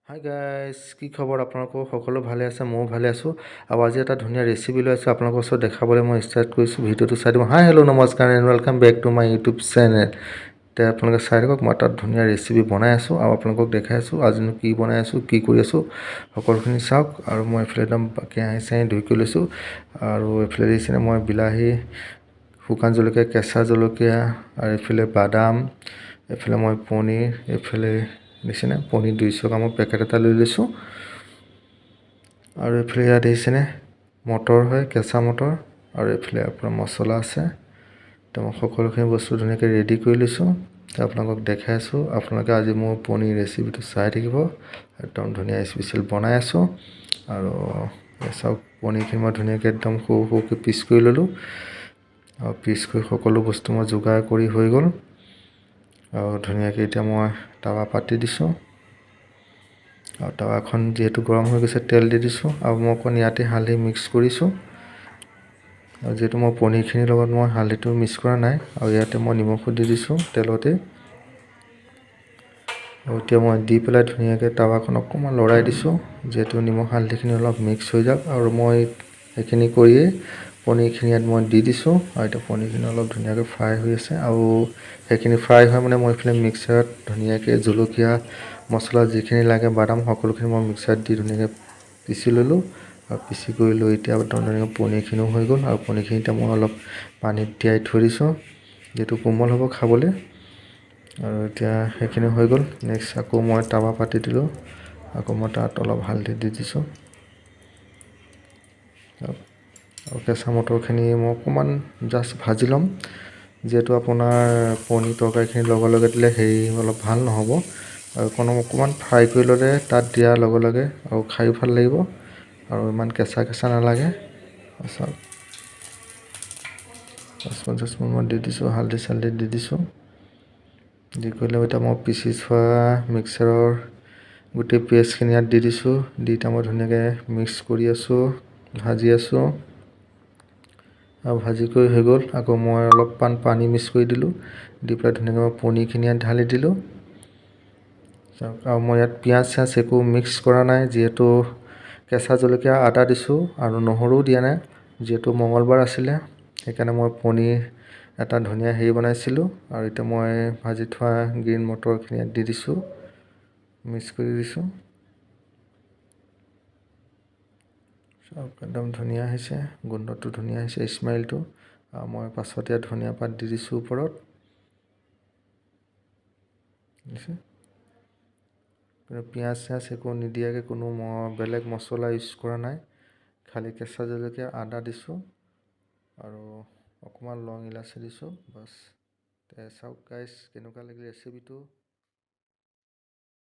Hi guys, কি খবৰ আপোনালোকৰ? সকলো ভালে আছে? ময়ো ভালে আছোঁ। আৰু আজি এটা ধুনীয়া ৰেচিপি লৈ আছোঁ আপোনালোকৰ ওচৰত দেখাবলৈ মই ষ্টাৰ্ট কৰিছোঁ। ভিডিঅ'টো চাই দিব। হাই, হেল্ল', নমস্কাৰ and welcome back to my YouTube channel. এতিয়া আপোনালোকে চাই থাকক, মই তাত ধুনীয়া ৰেচিপি বনাই আছোঁ আৰু আপোনালোকক দেখাই আছোঁ। আজিনো কি বনাই আছোঁ, কি কৰি আছোঁ, সকলোখিনি চাওক। আৰু মই এইফালে একদম কেৰাহী চেৰাহী ধুই কৰি লৈছোঁ। আৰু এইফালে দেখিছেনে, মই বিলাহী, শুকান জলকীয়া, কেঁচা জলকীয়া আৰু এইফালে বাদাম, এইফালে মই পনীৰ, এইফালে দেখিছেনে, পনীৰ 200 গ্ৰামৰ পেকেট এটা লৈ লৈছোঁ। আৰু এইফালে ইয়াত দেখিছেনে, মটৰ হয়, কেঁচা মটৰ। আৰু এইফালে আপোনাৰ মছলা আছে। তো মই সকলোখিনি বস্তু ধুনীয়াকৈ ৰেডি কৰি লৈছোঁ, আপোনালোকক দেখাই আছোঁ। আপোনালোকে আজি মোৰ পনীৰ ৰেচিপিটো চাই থাকিব। একদম ধুনীয়া স্পেচিয়েল বনাই আছোঁ। আৰু চাওক, পনীৰখিনি মই ধুনীয়াকৈ একদম সৰু সৰুকৈ পিচ কৰি ল'লোঁ। আৰু পিচ কৰি সকলো বস্তু মই যোগাৰ কৰি হৈ গ'ল। আৰু ধুনীয়াকৈ এতিয়া মই টাৱা পাতি দিছোঁ। আৰু টাৱাখন যিহেতু গৰম হৈ গৈছে, তেল দি দিছোঁ। আৰু মই অকণ ইয়াতে হালধি মিক্স কৰিছোঁ। আৰু যিহেতু মই পনীৰখিনিৰ লগত মই হালধিটো মিক্স কৰা নাই। আৰু ইয়াতে মই নিমখো দি দিছোঁ তেলতে। আৰু এতিয়া মই দি পেলাই ধুনীয়াকৈ টাৱাখন অকণমান লৰাই দিছোঁ, যিহেতু নিমখ হালধিখিনি অলপ মিক্স হৈ যাওক। আৰু মই সেইখিনি কৰিয়েই পনীৰখিনি ইয়াত মই দি দিছোঁ। আৰু এতিয়া পনীৰখিনি অলপ ধুনীয়াকৈ ফ্ৰাই হৈ আছে। আৰু সেইখিনি ফ্ৰাই হৈ মানে মই এইফালে মিক্সাৰত ধুনীয়াকৈ জলকীয়া, মছলা যিখিনি লাগে, বাদাম, সকলোখিনি মই মিক্সাৰত দি ধুনীয়াকৈ পিচি ল'লোঁ। আৰু পিচি কৰি লৈ এতিয়া একদম ধুনীয়াকৈ পনীৰখিনিও হৈ গ'ল। আৰু পনীৰখিনি এতিয়া মই অলপ পানীত তিয়াই থৈ দিছোঁ, যিহেতু কোমল হ'ব খাবলৈ। আৰু এতিয়া সেইখিনি হৈ গ'ল। নেক্সট আকৌ মই টাৱা পাতি দিলোঁ। আকৌ মই তাত অলপ হালধি দি দিছোঁ। আৰু কেঁচা মটৰখিনি মই অকণমান জাষ্ট ভাজি ল'ম, যিহেতু আপোনাৰ পনীৰ তৰকাৰীখিনি লগে লগে দিলে হেৰি অলপ ভাল নহ'ব। আৰু অকণ অকণমান ফ্ৰাই কৰি ল'লে তাত দিয়াৰ লগে লগে আৰু খায়ো ভাল লাগিব আৰু ইমান কেঁচা কেঁচা নালাগে। চাওক, 5 50 মই দি দিছোঁ, হালধি চালধি দি দিছোঁ। দি কৰি লৈ এতিয়া মই পিচি থোৱা মিক্সাৰৰ গোটেই পেষ্টখিনি ইয়াত দি দিছোঁ। দি এতিয়া মই ধুনীয়াকৈ মিক্স কৰি আছোঁ, ভাজি আছোঁ। আৰু ভাজি কৰি হৈ গ'ল। আকৌ মই অলপমান পানী মিক্স কৰি দিলোঁ। দি পেলাই ধুনীয়াকৈ মই পনীৰখিনি ইয়াত ঢালি দিলোঁ। আৰু মই ইয়াত পিঁয়াজ চিয়াজ একো মিক্স কৰা নাই, যিহেতু কেঁচা জলকীয়া, আদা দিছোঁ আৰু নহৰুও দিয়া নাই। যিহেতু মঙলবাৰ আছিলে, সেইকাৰণে মই পনীৰ এটা ধুনীয়া হেৰি বনাইছিলোঁ। আৰু এতিয়া মই ভাজি থোৱা গ্ৰীণ মটৰখিনি ইয়াত দি দিছোঁ, মিক্স কৰি দিছোঁ। চাওক, একদম ধুনীয়া হৈছে, গোন্ধটো ধুনীয়া হৈছে, স্মেলটো। আৰু মই পাছত ইয়াত ধনিয়া পাত দি দিছোঁ ওপৰত। কিন্তু পিঁয়াজ চিয়াজ একো নিদিয়াকৈ, কোনো বেলেগ মছলা ইউজ কৰা নাই, খালী কেঁচা জলকীয়া, আদা দিছোঁ আৰু অকণমান লং ইলাচি দিছোঁ, বাছ। চাওক গাইজ, কেনেকুৱা লাগিল ৰেচিপিটো।